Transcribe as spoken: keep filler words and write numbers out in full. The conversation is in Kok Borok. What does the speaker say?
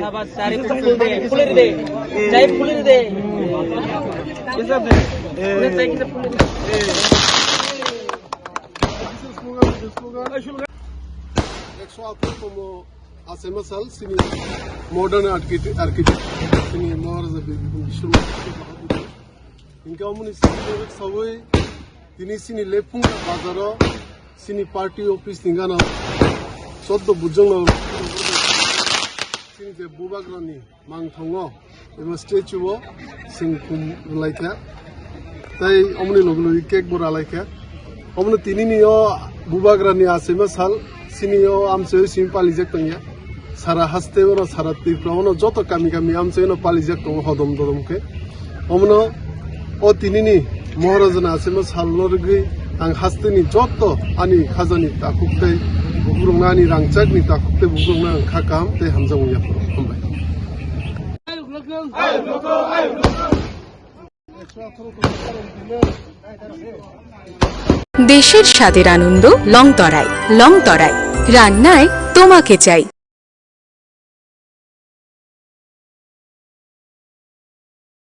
Sabat, sari pukul de, kulir de, jai kulir de. Kulir jai kita kulir. Ekso atharo tomo achaima sal sini modern architect, architect sini Maharaja Bishnu Hingke omoni simi sawi tini sini Lephung bazaro sini party office ni gana choddo bujong no sini je bubagrani mangthongo eba statue o singkum rwlaikha tei omoni logi logi cake bo ralaikha. Omono tinini o bubagrani achaima sal, sini o amchoi simi palijak tongya. Sara haste ono, sara Tripura ono joto kami kami amchoi ono palijak tongo hodom dodom khe. Omono o tinini Maharajani achaima salno rwgwi ang hasteni joto ani khajani takhuk tei bukurokno ani rangchakni takhuk tei bukurokno ang kha kaham tei hamjakmung yapharo. Hambai. দেশের স্বাদের আনন্দ লং তরাই। লং তরাই, রান্নায় তোমাকে চাই।